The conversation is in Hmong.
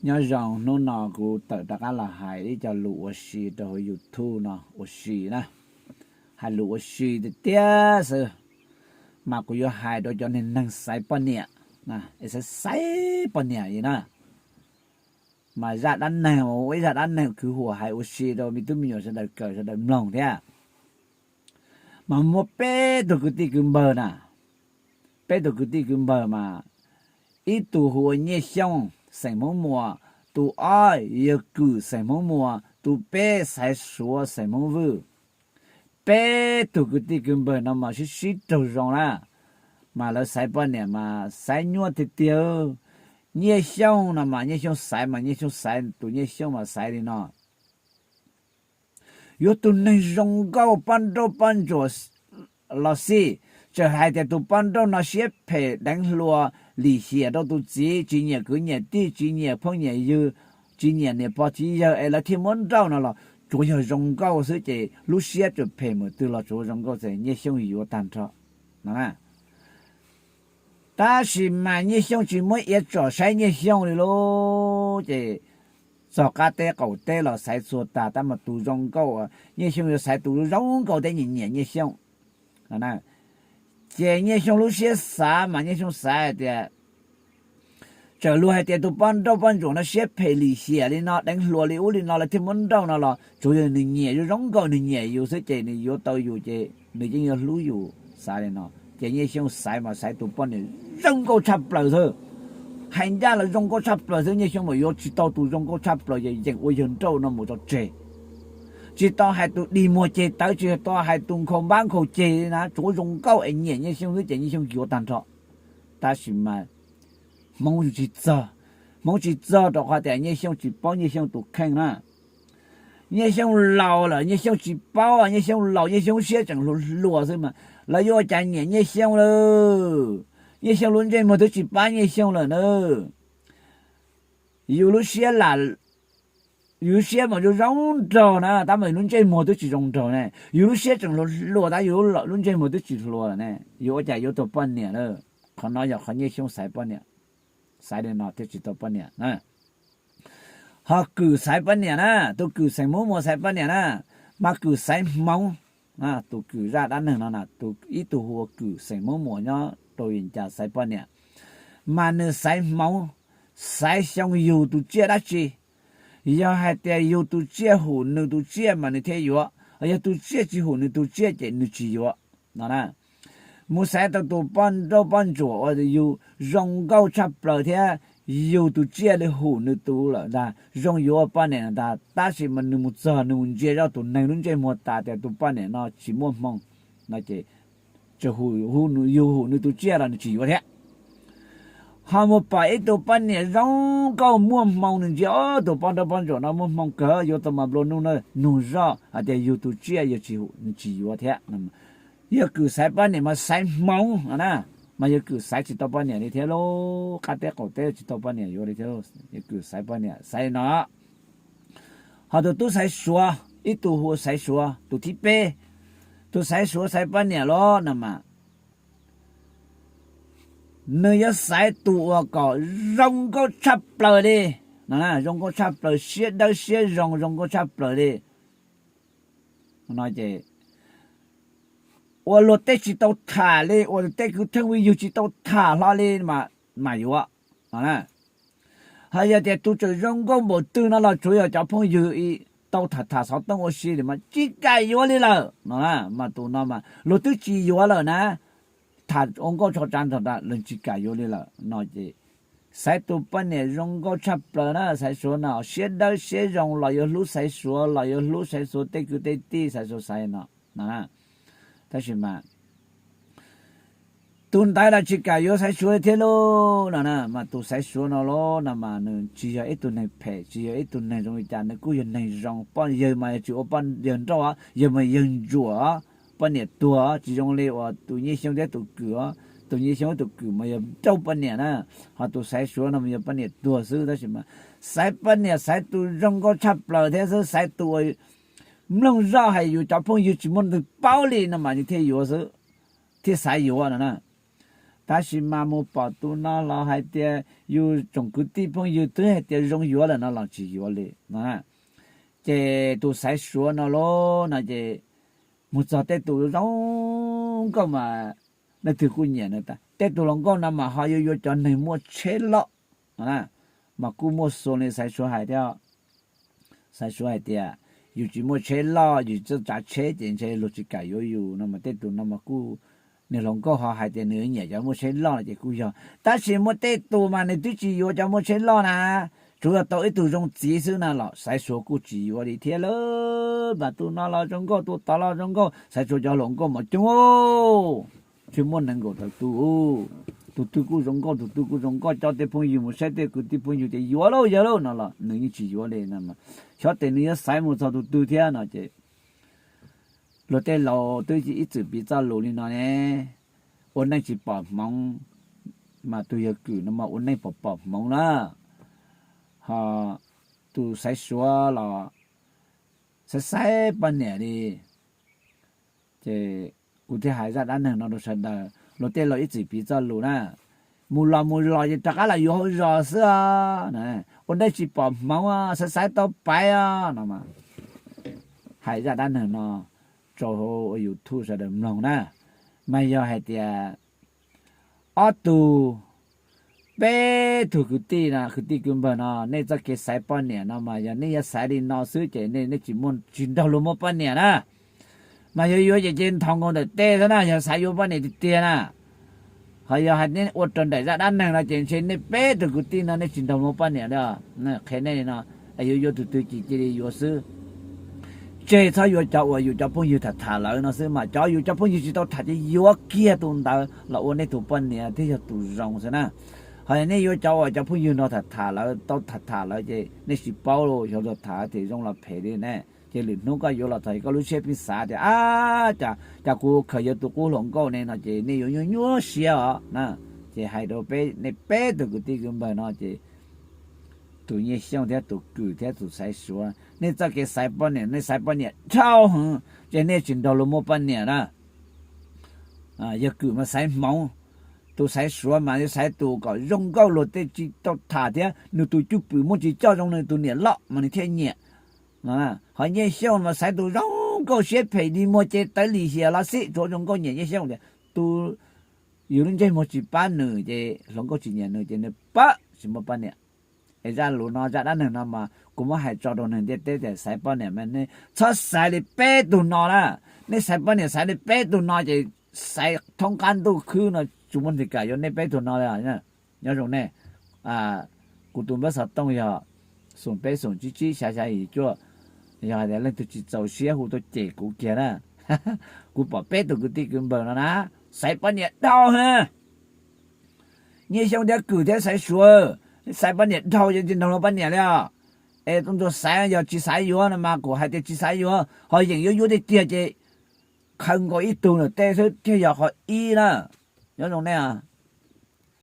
Nyob zoo, hnub no kuv tawm rov qab los hais ib co lus ua si rau hauv YouTube no ua si na. Hais lus ua si tiag tiag xwb, mas kuv yuav hais rau cov neeg xaiv poj niam, es xaiv xaiv poj niam li na. Mas zaj dab neeg, ua ib zaj dab neeg khwv huam hais ua si rau me tub me nyuam sawv daws kawm sawv daws mloog thiab. Mas muaj peb tug kwv tij kwv npawg na, peb tug kwv tij kwv npawg mas ib tug hu ua Nyiaj Xyooj xeem Hmoob Muas, tus ob yog Kws xeem Hmoob Muas, tus peb Xaiv Suav xeem Hmoob Vwj. Peb tug kwv tij kwv npawg no mas sib sib raug zoo na, mas lawv xaiv poj niam mas xaiv nyuaj tiag tiag. Nyiaj Xyooj no mas Nyiaj Xyooj xaiv mas Nyiaj Xyooj xaiv tus Nyiaj Xyooj mas xaiv li no: Yuav tus neeg zoo nkauj poj nrauj poj ntsuam los xij, txawm hais tias tus poj nrauj no siab phem deev hluas lim hiam rau tus txiv, tsis nyiam kwv nyiam tij, tsis nyiam phooj nyiam ywg, tsis nyiam niam pog txiv yawg es lawv thiaj muab nrauj no los tsuav yog zoo nkauj xwb ces lub siab txawm phem mus twg los tsuav zoo nkauj ces Nyiaj Xyooj yuav tag nrho no. Tab sis mas Nyiaj Xyooj tsis muab iav tsom saib Nyiaj Xyooj li lauj, ces txog qab teb qaum teb los xaiv txhua tag tab mas tus zoo nkauj, Nyiaj Xyooj yuav xaiv tus zoo nkauj thiab nyiam nyiam Nyiaj Xyooj. Ces Nyiaj Xyooj lub siab xav mas Nyiaj Xyooj xav hais tias txawm luag hais tias tus poj nrauj poj ntsuam no siab phem lim hiam li no deev hluas li ub li no lawv thiaj muab nrauj no los tsuav yog nws nyiam yus zoo nkauj nws nyiam yus xwb ces nws yuav tau yus ces nws yeej yuav hlub yus, xav li no. Ces Nyiaj Xyooj xaiv mas xaiv tus poj niam zoo nkauj tshaj plaws xwb. Hais ncaj los zoo nkauj tshaj plaws xwb, Nyiaj Xyooj mas yuav tsis tau tus zoo nkauj tshaj plaws ces yeem ua yawg nrauj no mus tso tseg. Tsis tau hais tus dig muag ceg tawv, tsis tau hais tus nkhaus npab nkhaus ceg na, tsuav zoo nkauj es nyiam Nyiaj Xyooj xwb ces Nyiaj Xyooj yuav tag nrho. Tab sis mas Hmoob tsis txog, Hmoob tsis txog rau qhov tias Nyiaj Xyooj tsis paub Nyiaj Xyooj tus kheej na. Nyiaj Xyooj laus lawm Nyiaj Xyooj tsis paub, Nyiaj Xyooj laus Nyiaj Xyooj siab tseem hluas hluas xwb mas lawv yuav ua cas nyiam Nyiaj Xyooj lawm. Nyiaj Xyooj lub ntsej muag twb tsis pab Nyiaj Xyooj lawm na. Yus lub siab lam, yus lub siab mas zoo zoo nraug na tab mas yus lub ntsej muag twb tsis zoo nraug ne, yus lub siab tseem hluas hluas tab yus lub ntsej muag twb tsis hluas lawm ne, yuav ua cas yuav tau poj niam lawm. Qhov no yog qhov Nyiaj Xyooj xaiv poj niam, xaiv li no thiaj tsis tau poj niam na. Ho Kws xaiv poj niam na, tus Kws xeem Hmoob Muas xaiv poj niam na, mas Kws xaiv Hmoov. Tus Kws zaj dab neeg no na, ib tug hu ua Kws xeem Hmoob Muas nyob rau Vias Cas xaiv poj niam, mas nws xaiv Hmoov, xaiv xyoo yug tus tsiaj dab tsi. Yog hais tias yug tus tsiaj hum nws tus tsiaj mas nws thiaj yuav, yog tus tsiaj tsis hum nws tus tsiaj ces nws tsis yuav no na. Mus xaiv tau tus poj nrauj poj ntsuam uas yug zoo nkauj tshaj plaws thiab yug tus tsiaj li hum nws tus lawm ntag, zoo yuav ua poj niam ntag, tab sis mas nws mus txog nws mus ntsia zoj tus neeg lub ntsej muag tas tias tus poj niam no tsis muaj hmoo no ces yug hum nws tus tsiaj los nws tsis yuav thiab. Ho mus pom ib tug poj niam zoo nkauj muaj hmoo, nws ntsia tus poj nrauj poj ntsuam no muaj hmoo kawg, yuav tau mas nplua nuj na, nug zoj hais tias yug tus tsiaj yog tsis hum nws tsis yuav thiab. Yawg Kws xaiv poj niam mas xaiv Hmoov no na, mas yawg Kws xaiv tsis tau poj niam li thiab lauj, qab teb qaum teb tsis tau poj niam yuav li thiab, yawg Kws xaiv poj niam xaiv li no. Ho tus tub xaiv Suav, ib tug hu xaiv Suav tus thib peb, tus xaiv Suav xaiv poj niam los no mas nws yuav xaiv tus uas kom zoo nkauj tshaj plaws li, zoo nkauj tshaj plaws, siab dawb siab zoo, zoo nkauj tshaj plaws li no ces ua luag tej tsis tau tham li, ua tej kwv tij phooj ywg tsis tau tham hlo li mas yuav. Ho yog tias tus tseem zoo nkauj npaum twg no los tsuav yog cov phooj ywg tau tham tham xov tooj ua si li mas tsis kam yuav li lawm no. Mas tus no mas luag twb tsis yuav lawm na, tham ua nkauj tso tsav nrog luag tsis kam yuav li lawm no ces xaiv tus poj niam zoo nkauj tshaj plaws na, xaiv Suav no siab dawb siab zoo los yuav hlub xaiv Suav, los yuav hlub xaiv Suav tej kwv tej tij, xaiv Suav xaiv no. Tab sis mas tus ntawd los tsis kam yuav xaiv Suav li thiab lauj no. Mas tus xaiv Suav no los no mas nws tsis yog ib tug neeg phem, tsis yog ib tug neeg zoo li cas, nws kuj yog neeg zoo, poj yawg mas tsis ua poj yawg nrauj, yawg mas yawg ntsuam, poj niam tuag, tsis zoo li uas tus Nyiaj Xyooj thiab tus Kws, tus Nyiaj Xyooj thiab tus Kws mas yog nrauj poj niam na, ho tus xaiv Suav no mas yog poj niam tuag xwb. Tab sis mas xaiv poj niam xaiv tus zoo nkauj tshaj plaws thiab xwb, xaiv tus uas mloog zoj hais yus cov phooj ywg tsis muaj leej twg paub li no mas nws thiaj yuav xwb, thiaj xav yuav no na. Tab sis mas mus pom tus no los hais tias yus tsoom kwv tij phooj ywg twb hais tias zoo yuav lawm no los tsis yuav li no. Ces tus Xaiv Suav no los no ces mus txog tej tus zoo nkauj mas leej twg kuj nyiam no. Tej tus hluas nkauj no mas ho yuav yuav cov neeg muaj tsheb loj no, mas kuj muaj xu li Xaiv Suav hais thiab. Xaiv Suav hais tias yus tsis muaj tsheb loj, yus tsis txawj tsav tsheb ces ntshe luag tsis kam yuav yus no mas tej tus no mas kuj, niag hluas nkauj ho hais tias nws nyiam cov muaj tsheb loj no ces kuj yog. Tab sis muaj tej tus mas nws twb tsis yuav cov muaj tsheb loj na, tsuas yog tau ib tug zoo txiv xwb na los Xaiv Suav kuj tsis yuav li thiab lawm. Mas tus no los zoo nkauj, tus tod los zoo nkauj, Xaiv Suav cov hluas nkauj mas coob, tsis muaj nees nkaum tawm tus. Tus twg kuj zoo nkauj, tus twg kuj zoo nkauj, coj tej phooj ywg mus saib tej kwv tij phooj ywg tias yuav lauj, yawg lauj no los nws yeej tsis yuav li no. Xyov tes nws yuav xaiv mus txog tus twg thiab no ces luag tej laus twb ib txwm piv txoj lus li no ne, ua neej tsis pom hmoov, mas tus yawg Kwm no mas ua neej pom pom hmoov na. Ho tus Xaiv Suav los xaiv xaiv poj niam li. Ces kuv thiaj hais zaj dab neeg no rau sawv daws, luag tej laus ib txwm piv txoj lus na, mus los mus los ces rov qab los yuav hauv zos xwb os. Ua neej tsis pom hmoov, xaiv xaiv tau paiv os no. Hais zaj dab neeg no rau hauv YouTube sawv daws mloog na. Mas yog hais tias ob tug, peb tug kwv tij no, kwv tij kwv npawg no, nej txoj kev xaiv poj niam no mas yog nej yuav xaiv li no xwb ces nej tsis muaj, tsis nrog luag muaj poj niam na. Mas yog yuav ces cia nthos nkaus ntawm tej xwb na, yog xaiv yuav poj niam tiag tiag na. Ho yog hais nej ua raws nraim zaj dab neeg no ces ntshe nej peb tug kwv tij no nej tsis nrog luag muaj poj niam li. Qhia nej li no, yuav yuav tus twg ces cia li yuav xwb. Tseg txhob yuav cov uas yus cov phooj ywg tham tham lawv no xwb, mas cov yus cov phooj ywg tsis tau tham ces yuav kiag tus ntawd los ua nej tus poj niam thiab yog tus zoo xwb na. Ho nej yuav cov uas cov phooj ywg nrog tham tham lawv, tau tham tham lawv ces nej tsis paub los xyov tham tias zoo los phem li ne. Ces lwm hnub koj yuav los txog koj lub siab pheej xav tias, a, cas kuv khaws yuav tus qub hluas nkauj ne no ces nej yuav nyuaj nyuaj siab os na. Ces hais rau peb, nej peb tug kwv tij kwv npawg no ces tus Nyiaj Xyooj thiab tus Kwm thiab tus Xaiv Suav, nej txoj kev xaiv poj niam, nej xaiv poj niam dhau heev ces nej tsis nrog luag muaj poj niam na. Yawg Kwm mas xaiv hmoov, tus Xaiv Suav mas yuav xaiv tus kom zoo nkauj luag tej tsis tau tham thiab nws tus cwj pwm muaj tsis coj zoo nws tus niam loj mas nws thiaj nyiam. Ho Nyiaj Xyooj mas xaiv tus zoo nkauj siab phem dig muag ces tawv lim hiam los xij, tsuav zoo nkauj nyiam Nyiaj Xyooj tias tus yus lub ntsej muag tsis pab nws ces hluas nkauj tsis nyiam nws ces nws pab tsis muaj poj niam. Es zaj lus no, zaj dab neeg no mas kuv muab hais tso rau neeg ntiaj teb tias xaiv poj niam mas nej txhob xaiv li peb tug no na. Nej xaiv poj niam xaiv li peb tug no ces xaiv thoob qab ntuj khwb no tsis muaj neeg kam yuav nej peb tug no li. Nyob zoo nej, kuv tus npawb xov tooj yog xoom peb xoom tsib tsib xya xya yim cuaj. Yog hais tias leej twg tsis txaus siab hu tuaj cem kuv kiag na. Kuv pom peb tug kwv tij kwv npawg no na, xaiv poj niam dhau heev. Nyiaj Xyooj thiab Kwm thiab Xaiv Suav, xaiv poj niam dhau ces tsis nrog luag poj niam li os. Es tus ntsuag xaiv, yog tsis xaiv yuav no mas kuv hais tias tsis xaiv yuav, ho yeem yuav yuav tiag tiag ces khaws nkaus ib tug ntawm tej xwb thiaj yog qhov ib na. Nyob zoo nej.